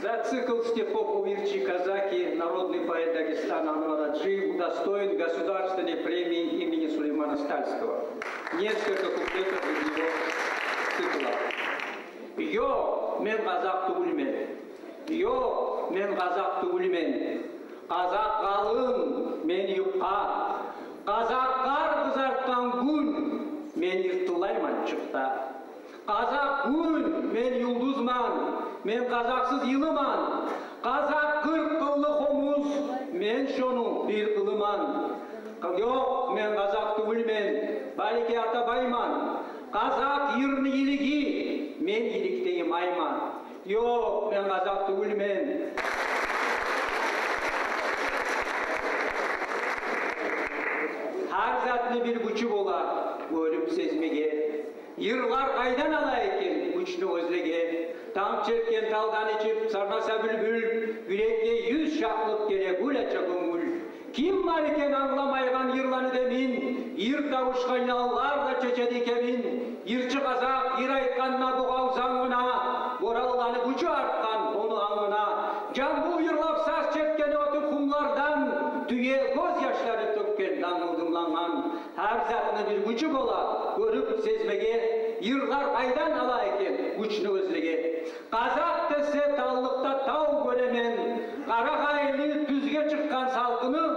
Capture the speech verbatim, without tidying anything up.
За цикл стихов «Увирчи казаки» народный поэт Дагестана Анвар Аджиев удостоен государственной премии имени Сулеймана Стальского. Несколько куплетов из его цикла. Ёкъ, мен къазакъ тюгюлмен. Ёкъ, мен къазакъ тюгюлмен. Къазакъ къалын мен юкъгъа. Къазакъ къар къызартгъан гюн мен йыртылайман чыкъда. Къазакъ гюн мен юлдузман, мен къазакъсыз йылыман. Къазакъ къыркъ къыллы хомуз, мен шону бир къылыман. Ёкъ, мен къазакъ тюгюлмен, балики Атабайман. Къазакъ йырны йилиги, мен йиликдеги майман. Ёкъ, мен къазакъ тюгюлмен. Гьар затны бир гючю бола, гёрюп сезмеге. Йырлар къайдан ала экен гючню оьзлеге? Танг чекген талдан ичип сарнаса бюлбюл, юрекге юз шатлыкъ геле, гюл ача гёнгюл. Ким бар экен англамайгъан йырланы демин? Йыр тавушгъа яллар да чечеди кебин. Йырчы къазакъ йыр айтгъанда бугъав зангына, боралланы гючю артгъан ону ангына. Жамбул йырлап саз чекген оьтюп хумлардан, тюе гёз яшлары тёкген дангыл дымлангъан. Гьар затны бир гючю бола, гёрюп сезмеге. Йырлар къайдан ала экен гючню оьзлеге? Къазакъ десе, таллыкъда тав гёремен. Къарагъайлы тюзге чыкъгъан салкъыны